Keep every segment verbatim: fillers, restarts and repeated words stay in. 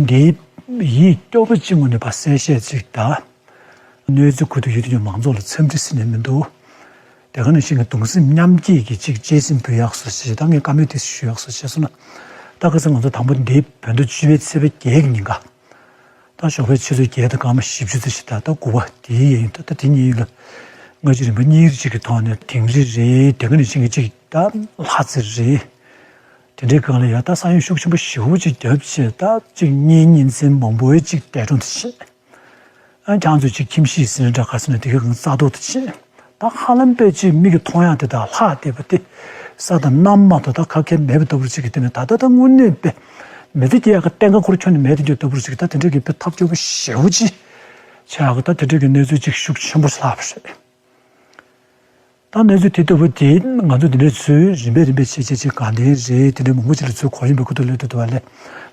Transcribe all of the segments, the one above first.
འདིའི་ཡིད་སྐྱོ་པོ་གཅིག་ངོས་ནས་ཕར་གསལ་བཤད་ཅིག་དང་། གནོད་འཚེ་ཁུལ་དུ་ཡོད་དུས་ཀྱང་མང་ཚོགས་ལ་འཚམས་འདྲི་ཟེར་ནས་མི་འདུག་དེ་ག་ནང་བཞིན་གྱི་གདུང་སེམས་མཉམ་སྐྱེད་ཀྱི་ཅིག་གཅེས་སེམས་འབུལ་ཡག་སོ་ཞེས། ད་ངས་བཀའ་མོལ་དེ་ཞུ་ཡག་སོ་ཞེས་སོང་ན། ད་ཁ་སང་ང་ཚོ་དང་པོ་འདི་བོད་ཟླ་བཅུ་པའི་ཚེས་པ་བརྒྱད་ཀྱི་ཉིན་ཀ། ད་ཞོགས་པའི་ཆུ་ཚོད་བརྒྱད་དང་སྐར་མ་བཞི་བཅུ་ཙམ་ཞིག་ད་ལྟ་དགུ་པ་དེའི་ཡས་ཡིན། ད་ད་དེ་གཉིས་ལ་སྔ་ཕྱི་རིམ་པ་གཉིས་ཅིག་གི་ཐོག་ནས་དིང་རི་རེད། དེ་ག་ནང་བཞིན་གྱི་ཅིག་ད་ལྷ་རྩེ་རེད། དེ་འདྲའི་སྒང་ལ་ཡ་ད་ས་ཡོམ་ཤུགས་ཆེན་པོ་ཞེ་པོ་ཅིག་བརྒྱབ་བྱས། ད་ཅིག་གཉེན་ཉེ་ཚན་མང་པོའི་ཅིག་འདས་གྲོངས་དེ་བྱས། ཨ་ཁྱང་ཚོས་ཅིག་ཁྱིམ་གཞིས་ཟིན་འདྲ་ག་ཟེར་ན་དེ་གའི་གང་རྩ་གཏོར་དེ་བྱས། ད་ཧ་ལམ་པའི་ཅིག་མིག་གིས་མཐོང་ཡག་དེ་དང་ལྷག་བསྡད་པ་དེ། ས་དང་གནམ་མ་གཏོགས་ད་ག་གེ་མེད་པ་ལྟ་བུ་ཅིག་གི་སྟེང་ནས། ད་ལྟ་ད་དངོས་གནས་པའི་མི་ཚེ་སྐྱེལ་ཡག་གི་གཏན་ཁ་ཁོ་རང་ཁྱོན་ནས་མེད་དེ་འགྱོ་ལྟ་བུ་ཅིག་ད་དེ་འདྲའི་གི་དཔེ་ཐབས་སྐྱོ་པོ་ཞེ་པོ་ཅིག་ཆགས་ཡག་གི་ད་དེ་འདྲའི་གི་གནས་ཚུལ་ཅིག་ཤུགས་ཆེན་པོ་ལྷག་པ་རེད། ད་གནས་ཚུལ་དེ་ལྟ་བུ་དེ་ང་ཚོ་འདི་འདྲའི་ཚུལ་རིམ་པས་རིམ་པས་བྱས་བྱས་ཅིག་དགའ་ལྡན་རེད། དེ་འདྲའི་མང་པོ་ཅིག་ལ་ཚུལ་གོ་ཡིན་པའི་ཁུ་ཐུག་ལས་དུ་དུ་བ་ལས།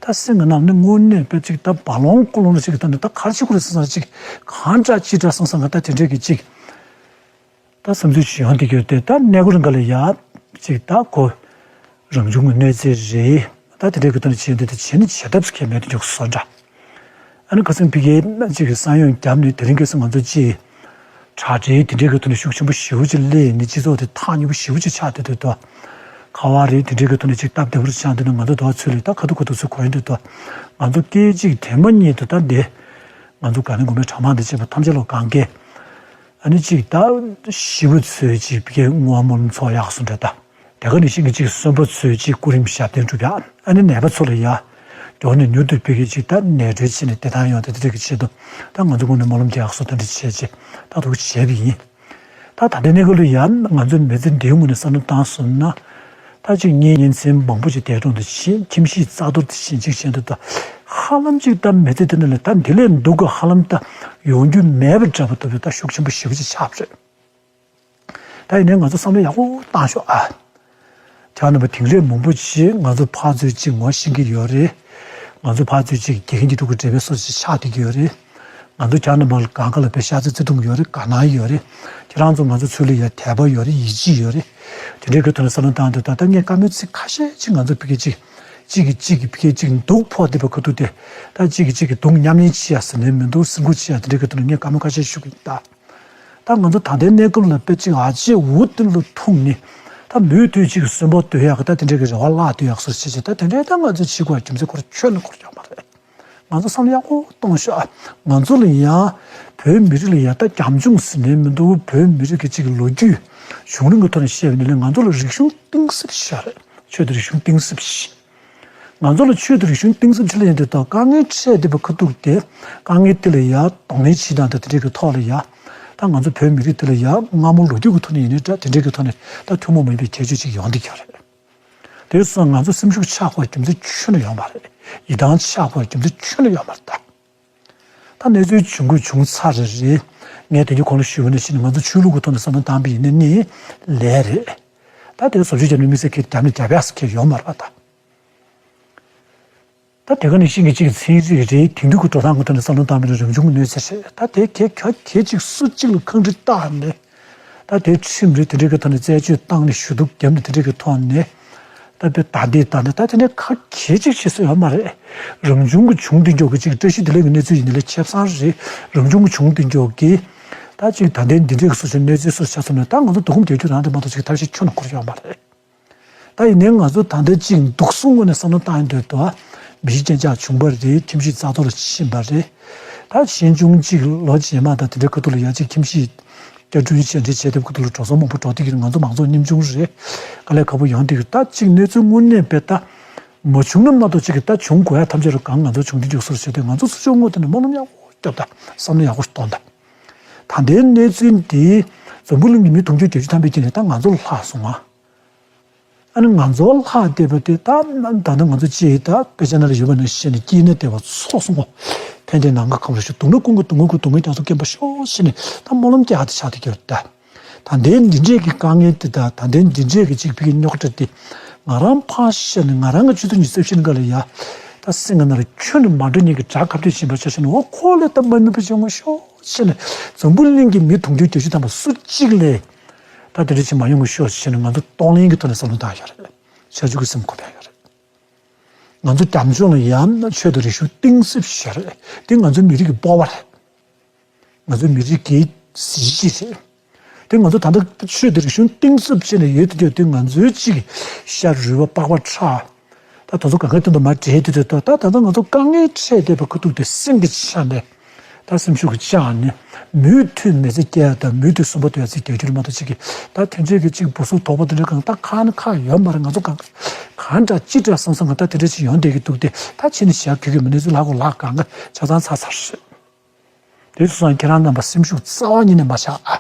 ད་སེམས་ཀྱི་ནང་ནས་དངོས་གནས་དཔེ་ཅིག་ད་བ་ལོང་ཀུ་ལོང་ལ་ཅིག་གི་ད་ནི་ད་གར་ཅིག་ཁུ་རེ་སང་སང་ཅིག་གང་འདྲ་ཅི་འདྲ་སང་སང་ག་ད་དེ་འདྲའི་གི་ཅིག་ད་བསམ་ཚུལ་ཞིག་ཡོང་དེ་གྱུར་ཏེ། ད་གནས་སྐོར་འགའ་ལ་ཡ་ཅིག་ད་ཁོ་རང་བྱུང་གི་གནོད་འཚེ་རེད། ད་དེ་འདྲའི་གི་ཐོག་ནས་བྱས་འདི་ད་བྱས་ནས་བྱེད་ཐབས་ཁས་མེད་དུ་འཇུག་བཟོ་འདྲ། ཨ་ནི་ཁ་སང་ཕ་གིའི་གཅིག་གི་ས་ཡོམ་བརྒྱབ་ནས་དེ་རིང་ཁ་སང་ང་ཚོ་གཅིག་དྲ་སྦྲེལ་དེ་འདྲའི་གི་ཐོག་ནས་ཤུགས་ཆེན་པོ་ཞེ་པོ་ཅིག་སླེབས་ནས་སྤྱི་ཚོགས་དེ་ཐག་ཉེ་པོ་ཞེ་པོ་ཅིག་ཆགས་བསྡད་འདུག་དོ། ཁ་པར་རེད་དེ་འདྲའི་གི་ཐོག་ནས་ཅིག་སྟབས་བདེ་པོ་ཆགས་འདུག་ན། ང་ཚོ་དོ་ཚོད་ལས་ད་ཁ་ཐུག་ཁ་ཐུག་ཚོད་གོ་ཡིན་འདུག་དོ། ང་ཚོ་སྐད་ཅིག་དེ་མ་ཉིད་དུ་ད་འདི་ང་ཚོ་ག་ནས་དགོན་པའི་གྲྭ་མང་དང་བཅས་པ་ཐམས་ཅད་ལ་གང་གས། ཨ་ནི་གཅིག་ད་ཞི་བ་ཚོས་ཅིག་ཕ་གིའི་བསྔོ་བ་སྨོན་ལམ་ཚོགས་ཡག་སོང་འདྲ་ད། དེ་ག་ནང་བཞིན་གྱི་གཅིག་གསོན་པོ་ཚོས་གཅིག་སྐུ་རིམ་ཞབས་བརྟན་སྒྲུབ་ཡག་ཨ་ནི་ནད་པ་ཚོ་ལ་ཡ། མགྱོགས་ནས་མྱུར་དུ་ཕ་གིའི་གཅིག་ད་ནད་གྲོལ་བྱས་ནས་བདེ་ཐང་ཡོང་དེ་དེ་འདྲ་གི་ཆེད་དུ། ད་ང་ཚོ་ངོས་ནས་སྨོན་ལམ་རྒྱག་སོ་དེ་འདྲ་བྱས་རྗེས་ད་དུ་བྱས་པ་ཡིན། ད་ད་ལྟའི་གནས་སྐབས་ལ་ཡ་ང་ཚོའི་མི་ཚེ་འདིའི་ངོས་ནས་བསམ་བློ་བཏང་སོང་ན། ད་གཅིག་གཉེན་ཉེ་ཚན་མང་པོ་ཞིག་འདས་གྲོངས་དེ་བྱས། ཁྱིམ་གཞིས་རྩ་གཏོར་དེ་བྱས། གཅིག་བྱས་འདུག་ད་ཧ་ལམ་གཅིག་ད་མི་ཚེ་འདི་ནང་ལ་ད་འདི་ལས་སྡུག་ག་ཧ་ལམ་ད་ཡོང་རྒྱུ་མེད་པ་འདྲ་པོ་ལྟ་བུ་ད་ཤུགས་ཆེན་པོ་ཞེ་པོ་ཅིག་ཆགས་པ་རེད། ད་ཡིན་ནའི་ང་ཚོ་བསམ་བློ་ཡག་པོ་བཏང་ཤོག་ཨ། ཁྱེད་རྣམ་པ་དེང་རབས་མང་པོ་ཅིག་ང་ཚོ་ཕར་ཚུར་ཅིག་ངོ་ཤེས་ཀྱི་ཡོད་རེད། ང་ཚོ་ཕར་ཚུར་ཅིག་དགེ་རྒན་གྱི་ཐུགས་ཁུར་འབྲེལ་བའི་སོ་ཅིག་ཆགས་བསྡད་ཀྱི་ཡོད་རེད། ང་ཚོ་ཁྱེད་རྣམ་པ་ལ་གང་ག་ལ་དཔེ་ཤ་ཚ་བརྩེ་དུང་ཡོད་རེད། དགའ་སྣང་ཡོད་རེད། ཁྱེད་རང་ཚོ་ང་ཚོ་ཚུར་ལ་ཡ་དད་པ་ཡོད་རེད། ཡིད་ཆེས་ཡོད་རེད། དེ་འདྲའི་གི་ཐོག་ནས་བསམ་བློ་བཏང་དུས་ད་ལྟ་ངས་བཀའ་མོལ་ཚིག་ཁ་ཤས་ཅིག་ང་ཚོ་ཕ་གི་ཅིག་གཅིག་གིས་གཅིག་གིས་ཕ་གི་ཅིག་སྡུག་ཕོག་བསྡད་པ་ཁ་ཐུག་དེ། ད་གཅིག་གིས་གཅིག་གི་སྡུག་མཉམ་ལེན་བྱེད་ཡ་ཟེར་ནས་མི་འདུག་སེམས་ཁུར་བྱེད་ཡ་དེ་འདྲའི་གི་ཐོག་ནས་ངས་བཀའ་མོལ་ཁ་ཤས་ཞུ་གི་ཡིན་ད། ད་ང་ཚོ་ད་ལྟའི་གནས་སྐབས་ལ་དཔེ་གཅིག་ཨ་ཅེ་འུ་དེ་ལ་ཐུག་ནས། ད་མུ་མཐུད་གཅིག་གསོན་པོ་སྡོད་ཡག་གི་ད་དེ་འདྲའི་གི་རེ་བ་བརླག་སྡོད་ཡག་སོ་བྱེད་བྱེད་ད་དེ་འདྲའི་ད་ང་ཚོ་བྱེད་དགོས་རྒྱུ་མཚན་ཁོ་རང་ཁྱོན་ནས་ཁོ་རང་ཡོད་མ་རེད། ང་ཚོ་བསམ་བློ་ཡག་པོ་གཏོང་ཤོག་ཨ། ང་ཚོ་ལ་ཡང་བོད་མི་རིགས་ལ་ཡང་ད་རྒྱབ་ལྗོངས་ཟེར་ནས་མི་འདུག་བོད་མི་རིགས་ཀྱི་གཅིག་ལོ་རྒྱུས་བྱུང་རིམ་གྱི་ཐོག་ནས་བཤད་པ་ཡིན་ན་ང་ཚོ་ལ་རིག་གཞུང་གཏིང་ཟབ་ཞིག་རེད། ཆོས་དང་རིག་གཞུང་གཏིང་ཟབ་ཞིག་ང་ཚོ་ལ་ཆོས་དང་རིག་གཞུང་གཏིང་ཟབ་ཅིག་ལ་ཡིན་དུས་ད་དཀའ་ངལ་འཕྲད་བསྡད་པ་ཁ་ཐུག་དེ། དཀའ་ངལ་དེ་ལ་ཡ་གདོང་ལེན་བྱེད་སྟངས་དང་དེ་འདྲའི་གི་ཐོག་ལ་ཡ། ད་ང་ཚོ་བོད་མི་རིགས་དེ་ལ་ཡ་སྔ་མོ་ལོ་རྒྱུས་ཀྱི་ཐོག་ནས་ཡིན་ནའི་འདྲ་དེ་འདྲའི་གི་ཐོག་ནས་ད་ཐུན་མོང་མ་ཡིན་པའི་ཁྱད་ཆོས་ཅིག་ཡོང་བསྡད་ཀྱི་ཡོད་རེད། དེ་སོང་ང་ཚོ་སེམས་ཤུགས་ཆག་དགོས་རྒྱུ་མཚན་ཁྱོན་ནས་ཡོད་མ་རེད། ཡིད་ཐང་ཆག་དགོས་རྒྱུ་མཚན་ཁྱོན་ནས་ཡོད་མ་རེད་ད། ད་གནས་ཚུལ་བྱུང་དགོས་བྱུང་ཚར་རེད་རེད། ངས་དེ་ཉིད་གོང་ལ་ཞུས་པ་ནང་བཞིན་ང་ཚོ་ཆོས་ལུགས་ཀྱི་ཐོག་ནས་བསམ་བློ་བཏང་པ་ཡིན་ན་ནི་ལས་རེད། ད་དེ་བཟོ་བཅོས་བརྒྱབ་ནས་དམིགས་བསལ་གྱི་རྒྱབ་ནས་རྒྱབ་ཡག་ཟེར་མཁན་ཡོད་མ་རེད་པ་ད། ད་དེ་ག་ནང་བཞིན་གྱི་གཅིག་ཚན་རིག་རེད། དེང་དུས་ཀྱི་འགྲོ་སྟངས་ཀྱི་ཐོག་ནས་བསམ་བློ་བཏང་པ་ཡིན་ན་རང་བྱུང་གི་གནོད་འཚེ་རེད། ད་དེ་གལ་གལ་གལ་ཅིག་སུ་གཅིག་ལ་ཁག་དཀྲི་བཏགས་ནས། ད་དེ་ཁྲིམས་རེད། དེ་འདྲའི་གི་ཐོག་ནས་རྩད་གཅོད་བཏང་ནས་ཞུ་གཏུག་བརྒྱབ་ནས་དེ་འདྲའི་གི་ཐོག་ནས། ད་དཔེ་ད་འདི་ད་འདི་ད་དེ་ནས་ཁ་གྱེས་ཅིག་བྱེད་སྲོལ་ཡོད་མ་རེད། རང་བྱུང་གི་བྱུང་དེ་མགྱོགས་ཀྱི་ཅིག་བཀྲ་ཤིས་བདེ་ལེགས་ཀྱི་གནས་ཚུལ་ཡིན་ནའི་ལས་ཁེ་བཟང་རེད། རང་བྱུང་གི་བྱུང་དེ་མགྱོགས་ཀྱི། ད་ཅིག་ད་ལྟའི་འདི་འདྲའི་གི་སོ་སོའི་གནས་ཚུལ་སོ་ཆ་ཚང་ནས་ད་ང་ཚོ་སྡུག་སྐོམ་རྒྱག་རྒྱུ་རང་དེ་མ་གཏོགས་ཅིག་ཐབས་ཤེས་ཁྱོན་ནས་འཁོར་ཡོད་མ་རེད། ད་ཡིན་ནའི་ང་ཚོ་ད་ལྟ་ཅིག་འདུག་སེ་ངོས་ནས་བསམ་བློ་བཏང་ཡོང་དུས་ད། མི་གཤིས་ཅན་ཆགས་བྱུང་བ་རེད། ཁྱིམ་གཞིས་རྩ་གཏོར་ཕྱིན་པ་རེད། ད་གཞན་བྱུང་གཅིག་ལོ་རྗེས་མ་དང་དེ་འདྲའི་ཁ་ཐུག་ལ་ཡ་གཅིག་ཁྱིམ་གཞིས་བསྐྱར་སྐྲུན་བྱས་འདྲ་བྱས་དེ་ཁ་ཐུག་ལ་འགྲོ་སོང་མང་པོ་འགྲོ་བསྡད་ཀྱི་རེད། ང་ཚོ་མང་ཚོགས་ཉམ་ཆུང་རེད། དཀའ་ལས་ཁག་པོ་ཡོང་བསྡད་ཀྱི་རེད། ད་གཅིག་གནས་ཚུལ་དངོས་གནས་དཔེ་ད་མ་བྱུང་ན་མ་གཏོགས་གཅིག་གི་ད་བྱུང་དགོས་ཡ་ཐམས་ཅད་རུ་གང་ང་ཚོ་བྱུང་དུས་འཇུག་སོར་བྱས་ཏེ་ང་ཚོ་སུ་ཕྱོགས་ངོས་དེ་ནས་སྨོན་ལམ་ཡག་པོ་སྐྱོབ་ད། བསམ་བློ་ཡག་པོ་གཏོང་ད། ད་ལྟའི་གནས་ཚུལ་འདི་འཛམ་བུ་གླིང་གི་མི་དུང་ཕྱུར་བརྒྱད་ཅུ་ཐམ་པའི་དཀྱིལ་ནས་ད་ང་ཚོ་ལྷག་སོང་ང་། ཨ་ནི་ང་ཚོ་ལྷག་བསྡད་པ་དེ་ད་ད་ནི་ང་ཚོ་ཅིག་ད་དཔེ་ཆ་ནང་ལ་ཡོད་པ་ནང་བཞིན་ནས་སྐྱེས་ན་བདེ་བ་ཚོགས་སུ་བསྔོ། ཕན་བདེའི་ནམ་མཁའ་གང་བར་ཤོག་སྡུག་བསྔལ་ཀུན་གྱི་སྡུག་བསྔལ་ཀུན་སྡུག་བསྔལ་རྒྱ་མཚོ་སྐེམ་པར་ཤོག་ཟེར་ནས་ད་སྨོན་ལམ་རྒྱག་ཡག་དེ་ཆགས་བསྡད་ཀྱི་ཡོད་ད། ད་ལྟའི་འདི་འདྲས་ཀྱི་དཀའ་ངལ་དེ་དང་ད་ལྟའི་འདི་འདྲས་ཀྱི་ཅིག་ཕ་གི་རྙོག་དྲ་དེ་ང་རང་ཕར་བཞག་ནས་ང་རང་གི་ཆུ་ཚོད་ཉི་ཤུ་རྩ་བཞི་ནང་ལ་ཡ། ད་སེམས་ཀྱི་ནང་ལ་ཁྱོན་ནས་མ་འགྲོ་མཁན་གྱི་དགྲ་ཁ་གཏད་བྱེད་པ་ཆ་བཞག་ནས་འོ་ཁོ་ལས་ད་མ་ནུས་པ་བྱུང་ཤོག་ཟེར་ནས་འཛམ་བུ་གླིང་གི་མི་དུང་ཕྱུར་བརྒྱད་ཅུ་ཐམ་པ་སུ་གཅིག་ལས། ད་དེ་འདྲ་ཅིག་མ་ཡོང་གི་ཤོག་ཟེར་ནས་ང་ཚོ་གཏོང་ལེན་གྱི་ཐོག་ནས་བསམ་བློ་བཏང་ཡོད་རེད། བྱང་ཆུབ་ཀྱི་སེམས་འཁོར་བ་ཡོད་རེད། ང་ཚོ་རྒྱབ་ལྗོངས་ལ་ཡང་ཆོས་དང་རིག་གཞུང་གཏིང་ཟབ་ཞིག་རེད། དེ་ང་ཚོའི་མི་རིགས་ཀྱི་སྤོབས་པ་རེད། ང་ཚོའི་མི་རིགས་ཀྱི་གཟི་བརྗིད་རེད། དེ་ང་ཚོ་ད་ལྟ་ཆོས་དང་རིག་གཞུང་གཏིང་ཟབ་བྱས་ནས་ཡོད་དུ་ཡོད་དུས། ང་ཚོའི་གཅིག་ཤ་རུས་པ་པགས་པ་ཁྲག་ད་དེ་ཚོ་གང་གའི་སྟེང་དུ་མར་འདྲེས་དུས། དེ་ད་ད་ལྟ་ང་ཚོ་དཀའ་ངལ་འཕྲད་བསྡད་པའི་ཁ་ཐུག་དེ་སེམས་ཀྱི་ཆ་ནས། ད་སེམས་ཤུགས་ཀྱི་ལྕགས་ནི། མུ་མཐུད་མི་ཚེ་སྐྱེལ་ཡ་དང་མུ་མཐུད་སུན་པོ་སྡོད་ཡ་ཚིག་རྒྱག་རྒྱུ་རེད་མ་གཏོགས། གཅིག་གིས་ད་དེ་འདྲས་ཀྱི་གཅིག་སྦུག་སུབ་དོག་པོ་དེ་འདྲས་གང་ད་ཁ་ནི་ཁ་ཡོད་མ་རེད། ང་ཚོ་གང་གང་འདྲ་ཅི་འདྲ་བསམ་བསམ་གང་ད་དེ་འདྲས་ཅིག་ཡོང་བསྡད་ཀྱི་འདུག་སྟེ། ད་ཕྱི་ནས་ཞག་གི་གི་མི་ནས་ཚུར་ལྷག་གོ་ལྷག་གང་ག་ཆ་ཚང་ཚར་ཚར་རེད། དེ་སོང་ཙང་ཁྱེད་རང་རྣམ་པ་སེམས་ཤུགས་རྩ་བ་ཉིད་ནས་མ་ཆག་ཨ།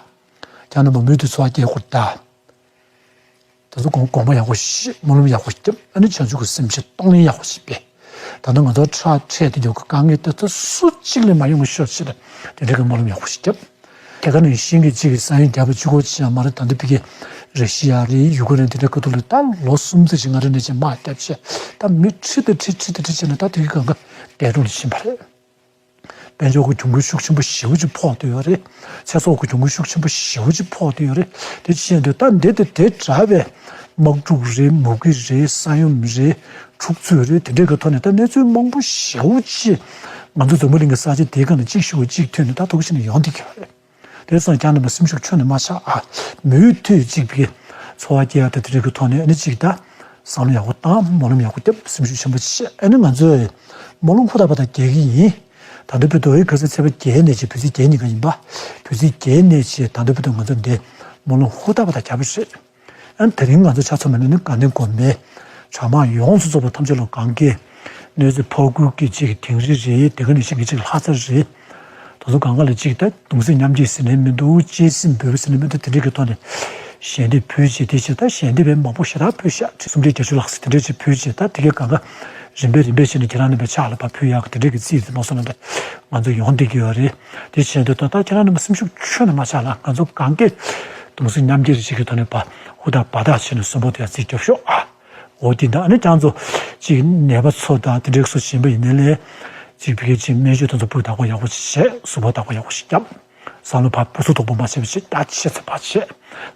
ཁྱེད་རང་རྣམ་པ་མུ་མཐུད་འཚོ་བ་སྐྱེལ་དགོས་ད། དེ་ཚོ་དགོངས་དགོངས་པ་ཡག་པོ་བཞེས། སྨོན་ལམ་ཡག་པོ་བརྒྱབ། ཨ་ནི་བྱང་ཆུབ་ཀྱི་སེམས་བསྐྱེད། གཏོང་ལེན་ཡག་པོ་བྱེད་པས། ད་ནི་ང་ཚོ་ཁྲག་འཕྲད་དེ་འདྲ་གི་དཀའ་ངལ་དེ་ཚོ་སུ་གཅིག་ལ་མ་ཡོང་བ་ཤོག་ཅེས་དང་། དེ་འདྲ་གི་སྨོན་ལམ་ཡག་པོ་ཞིག་བརྒྱབ། དེ་ག་ནང་བཞིན་གྱི་གཅིག་གི་ས་ཡོམ་བརྒྱབ་པ་གཅིག་པོ་ཅིག་ཡང་མ་རེད། ད་ལྟ་ཕ་གི་རེ་ཤི་ཡ་རེད། ཡུ་ཀེ་རེན་དེ་འདྲ་ཁ་ཐུག་ལ་ད་ལོ་གསུམ་ཙམ་ཞིག་སྔ་རེ་ནས་ཅིག་དམག་བརྒྱབ་བྱས། ད་མི་ཁྲི་དང་ཁྲི་ཁྲི་དང་ཁྲི་བྱས་ནས་ད་དེ་གི་གང་ག་འདས་གྲོངས་ལ་ཕྱིན་པ་རེད། དཔལ་འབྱོར་གྱི་གྱོང་གུན་ཤུགས་ཆེན་པོ་ཞེ་པོ་ཅིག་ཕོག་བསྡད་ཡོད་རེད། ཚེ་སྲོག་གི་གྱོང་གུན་ཤུགས་ཆེན་པོ་ཞེ་པོ་ཅིག་ཕོག་བསྡད་ཡོད་རེད། དེ་བྱས་དུས་ད་འདི་དང་དེ་འདྲ་བའི་དམག་འཁྲུག་རེད། མུ་གེ་རེད། ས་ཡོམ་རེད། འཁྲུག་རྩོད་རེད། དེ་འདྲའི་གི་ཐོག་ནས་ད་གནས་ཚུལ་མང་པོ་ཞེ་པོ་ཅིག་ང་ཚོ་འཛམ་བུ་གླིང་གི་ས་ཆ་དེའི་སྒང་ལ་གཅིག་ཤི་བ་གཅིག་ཐོན་ནས་ད་འདུག་བྱས་ནས་ཡོང་བསྡད་ཀྱི་ཡོད་རེད། དེ་སོང་ཙང་ཁྱེད་རྣམ་པ་སེམས་ཤུགས་ཁྱོན་ནས་མ་ཆག་ཨ། མུ་མཐུད་གཅིག་པའི་འཚོ་བ་སྐྱེལ་ཡག་དང་དེ་འདྲའི་གི་ཐོག་ནས་ཨ་ནི་གཅིག་ད་བསམ་བློ་ཡག་པོ་བཏང་། སྨོན་ལམ་ཡག་པོ་བརྒྱབ། སེམས་ཤུགས་ཆེན་པོ་བྱེད། ཨ་ནི་ང་ཚོས་སྨོན་ལམ་ཧུར་ཐག་པ་ཐག་རྒྱག་གི་ཡིན། ད་ལྟ་བར་དུ་ཁ་སང་ཚེས་པ་བརྒྱད་ནས་བྱས་བོད་ཚེས་བརྒྱད་ཉིན་ཀ་ཡིན་པ། བོད་ཚེས་བརྒྱད་ནས་བྱས་ད་ལྟ་བར་དུ་ང་ཚོ་འདི་སྨོན་ལམ་ཧུར་ཐག་པ་ཐག་རྒྱབ་པ་རེད། ཨ་ནི་དེ་རིང་ང་ཚོ་ཆ་མཚོན་པ་ནི་དགའ་ལྡན་དགོན་པའི་གྲྭ་མང་ཡོངས་སུ་རྫོགས་པ་ཐམས་ཅད་ལ་གང་གའི་གནས་ཚུལ་ཕོག་ཁུལ་གྱི་གཅིག་དིང་རི་རེད། དེ་ག་ནང་བཞིན་གྱི་གཅིག་ལྷ་ས་རེད། དེ་ཚོ་གང་ག་ལ་གཅིག་ད་གདུང་སེམས་མཉམ་སྐྱེད་ཟེར་ནའི་མི་འདུག་གཅེས་སེམས་འབུལ་བ་ཟེར་ནའི་མི་འདུག་དེ་འདྲའི་གི་ཐོག་ནས་ཞལ་འདེབས་ཕུལ་བྱས། དེ་བྱས་ད་ཞལ་འདེབས་པས་མང་པོ་ཞེ་དྲག་ཕུལ་ཤག་ཁྲི་སུམ་སྟོང་བརྒྱད་ཅུ་ལྷག་ཙམ་དེ་འདྲ་ཅིག་ཕུལ་བྱས། ད་དེ་གའི་གང་ག་རིམ་པས་རིམ་པས་བྱས་ནས་ཁྱེད་རང་རྣམ་པའི་ཕྱག་ལ་ཕར་ཕུལ་ཡག་གི་དེ་འདྲའི་གི་རྩིས་དེ་མ་སོང་ན་ད་ང་ཚོ་ཡོང་བསྡད་ཀྱི་ཡོད་རེད། དེ་བྱས་དུས་ད་ད་ཁྱེད་རང་རྣམ་པ་སེམས་ཤུགས་ཁྱོན་ནས་མ་ཆག་ལ། ང་ཚོ་གང་གས་གདུང་སེམས་མཉམ་སྐྱེད་རེ་བྱེད་ཀྱི་ཐོག་ནས་ཕར་ཧུར་ཐག་འབད་ཐག་བྱས་ནས་སུན་པོ་དེ་ཡང་རྩིས་རྒྱོབ་ཤོག་ཨ། འོ་དེ་འདྲ། ཨ་ནི་ཁྱེད་ཚོ་གཅིག་ནད་པ་ཚོ་དང་དེ་འདྲའི་ཚོ་གཞན་པ་ཡིན་ནའི་ལས་གཅིག་ཕ་གིའི་གཅིག་སྨན་བཅོས་དེ་ཚོ་སྤུས་དག་པོ་ཡག་པོ་བྱེད། གཟུགས་པོ་བདག་པོ་ཡག་པོ་ཞིག་བརྒྱབ། བསམ་བློ་ཕར་སྦུག་སུབ་དོག་པོ་མ་བྱེད་པ་བྱེད། ད་བྱེད་ཚེ་ཕར་བྱེད།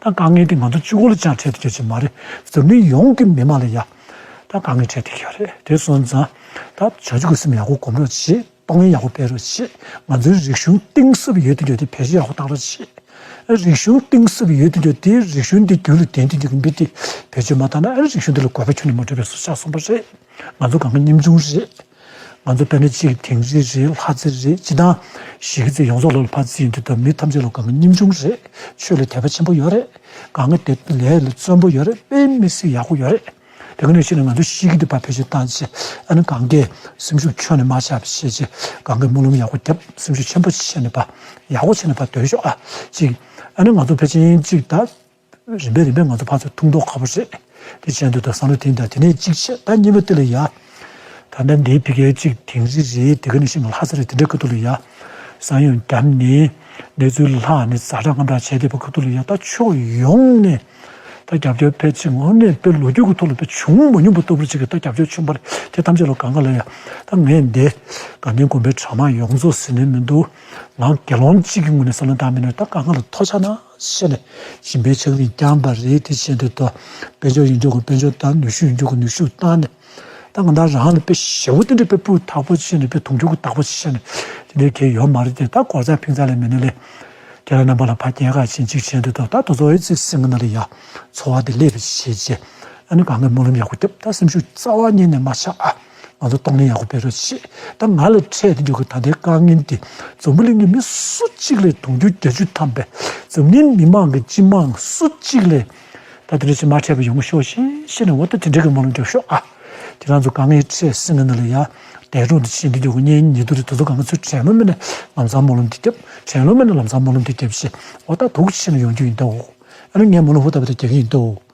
ད་དཀའ་ངལ་དེ་ང་ཚོ་གཅིག་པོ་ལ་ཅང་འཕྲད་དེ་ཡོད་ཀྱི་མ་རེད། འཛམ་གླིང་ཡོངས་ཀྱི་མི་མང་ལ་ཡ་ད་དཀའ་ངལ་འཕྲད་དེ་ཡོད་རེད། དེ་སོང་ཙང་ད་བྱང་ཆུབ་ཀྱི་སེམས་ཡག་པོ་སྒོམ་རོགས་བྱེད། གཏོང་ལེན་ཡག་པོ་སྤེལ་རོགས་བྱེད། ང་ཚོའི་རིག་གཞུང་གཏིང་ཟབ་ཡོད་དུ་ཡོད་དེ་བེད་སྤྱོད་ཡག་པོ་བཏང་རོགས་བྱེད། རིག་གཞུང་གཏིང་ཟབ་ཡོད་དུ་ཡོད་དེ་རིག་གཞུང་འདི་རྒྱུད་ལ་ལྡན་དུ་ཡོད་མཁན་འདི་བེད་སྤྱོད་མ་བཏང་ན། ཨ་རིག་གཞུང་འདི་ལ་དགོས་པ་ཁྱོན་ནས་མ་གྲུབ་པའི་བཟོ་ཆགས་སོང་པ་རེད། ང་ཚོ་གང་ག་ཉམ་ཆུང་རེད། ང་ཚོ་དཔེར་ན་གཅིག་དིང་རི་རེད། ལྷ་རྩེ་རེད། སྤྱིར་བཏང་གཞིས་ཀ་རྩེ་ཡོངས་རྫོགས་ལ་ཕར་བརྩིས་ཡོང་དུས་ད་མི་ཐམས་ཅད་ལ་གང་ག་ཉམ་ཆུང་རེད། ཆོས་ལ་དད་པ་ཆེན་པོ་ཡོད་རེད། གང་ག་དེ་ལས་ལ་བརྩོན་པོ་ཡོད་རེད། དཔེ་མི་སྲིད་ཡག་པོ་ཡོད་རེད། དེ་ག་ནང་བཞིན་ང་ཚོ་གཤིས་ཀ་འདི་ཕར་བེད་སྤྱོད་བཏང་བྱས། ཨ་ནི་གང་གས་སེམས་ཤུགས་ཁྱོན་ནས་མ་ཆག་པ་བྱས་བྱས། གང་གས་སྨོན་ལམ་ཡག་པོ་བརྒྱབ། སེམས་ཤུགས་ཆེན་པོ་བྱས་ནས་ཕར་ཡག་པོ་བྱས་ནས་ཕར་སྡོད་ཤོག་ཨ། གཅིག་ཨ་ནི་ང་ཚོ་ཕལ་ཆེར་གཅིག་ད་རིམ་པས་རིམ་པས་ང་ཚོ་ཕར་ཚུར་ཐུག་མདོག་ཁ་པོ་རེད། དེ་བྱས་དུས་ད་བསམ་བློ་དེ་འདྲ། དེ་ནས་གཅིག་བྱས། ད་གཉིས་པ་དེ་ལ་ཡ། ད་ལྟ་འདིའི་ཕ་གིའི་གཅིག་དིང་རི་རེད། དེ་ག་ནང་བཞིན་ལྷ་ས་རེད། དེ་འདྲའི་ཁ་ཐུག་ལ་ཡ་ས་ཡོམ་བརྒྱབ་ནས་གནས་ཚུལ་ལྷག་ནས་ཛ་དྲག་སྔ་དྲག་བྱས་བསྡད་པའི་ཁ་ཐུག་ལ་ཡ། ད་ཕྱོགས་ཡོངས་ནས་ད་རྒྱབ་སྐྱོར་ཕལ་ཆེར་དངོས་གནས་དཔེ་ལོ་རྒྱུས་ཀྱི་ཐོག་ལ་དཔེ་བྱུང་མ་མྱོང་པ་ལྟ་བུ་ཅིག་གི་ད་རྒྱབ་སྐྱོར་བྱུང་བ་རེད། དེ་ཐམས་ཅད་ལ་གང་ག་ལ་ཡ། ད་ངས་འདི་དགའ་ལྡན་དགོན་པའི་གྲྭ་མང་ཡོངས་རྫོགས་ཟེར་ནས་མི་འདུག་ང་དགེ་སློང་གཅིག་གི་ངོས་ནས་བསམ་བློ་བཏང་མིན་ན། ད་གང་ག་ལ་ཐུགས་རྗེ་གནང་ཞེས་ནས་སྦྱིན་པའི་ཕྱག་རིས་བསྐྱངས་པ་རེད། དེ་བྱས་དུས་ད་དཔལ་འབྱོར་ཡིན་རྒྱུ་གི་དཔལ་འབྱོར་བཏང་། ནུས་ཤུགས་ཡིན་རྒྱུ་གི་ནུས་ཤུགས་བཏང་ནས། ད་ང་རང་རང་ལ་དཔེ་ཞེ་པོ་དེ་འདྲ་དཔེ་སྤུས་དག་པོ་བྱས་ནས་དཔེ་དུང་ཕྱུར་གྱི་བདག་པོ་བྱས་ནས་དེ་འདྲའི་གལ་ཡོད་མ་རེད་དེ། ད་སྒོར་རྩ་ཕིང་རྩ་ལས་མེད་ནས་ལས། ཁྱེད་རང་རྣམ་པ་ལ་ཕར་སྐྱེལ་ཁ་ཕྱིན་གཅིག་བྱས་དུས་ད་ད་དུང་ཚོ་ཨེ་ཙི་སེང་གེ་ནང་ལ་ཡ་འཚོ་བ་དེ་སླེབས་པ་བྱས་རྗེས། ཨ་ནི་གང་གི་སྨོན་ལམ་ཡག་པོ་བརྒྱབ། ད་སེམས་ཤུགས་རྩ་བ་ཉིད་ནས་མ་ཆག་ཨ། ང་ཚོ་གཏོང་ལེན་ཡག་པོ་སྤེལ་རོགས་བྱེད། ད་ང་ལ་འཕྲད་དེ་འདྲ་གི་ད་ལྟའི་དཀའ་ངལ་འདི་འཛམ་བུ་གླིང་གི་མི་སུ་གཅིག་ལས་དུང་ཕྱུར་བརྒྱད་ཅུ་ཐམ་པའི་འཛམ་གླིང་མི་མང་གི་སྤྱི་མང་སུ་གཅིག་ལས་ད་དེ་འདྲ་ཞིག་མ་འཕྲད་པ་ཡོང་གི་ཤོག་ཤེས་ཤེས་ནས། འོ་ད་དེ་འདྲ་གི་སྨོན་ལམ་རྒྱབ་ཤོག་ཨ། ཁྱེད་རང་ཚོ་དཀའ་ངལ་འཕྲད་སེང་གེ་ནང་ལ་ཡ་འདས་གྲོངས་དེ་ཕྱིན་དེ་འདྲ་གི་གཉེན་ཉེ་དུ་རེད། དེ་ཚོ་གང་ག་ཚུར་དྲན་ལོ་མེད་ན་ལམ་སང་སྨོན་ལམ་འདི་རྒྱབ། དྲན་ལོ་མེད་ན་ལམ་སང་སྨོན་ལམ་འདི་རྒྱབ་ཞེས། འོ་ད་འདུག་ཕྱིན་ནས་ཡོང་རྒྱུ་ཡིན་ད། འོ་ཨ་ནི་ངས་སྨོན་ལམ་ཧུར་ཐག་པ་དེ་རྒྱག་གི་ཡིན་ད། འོ་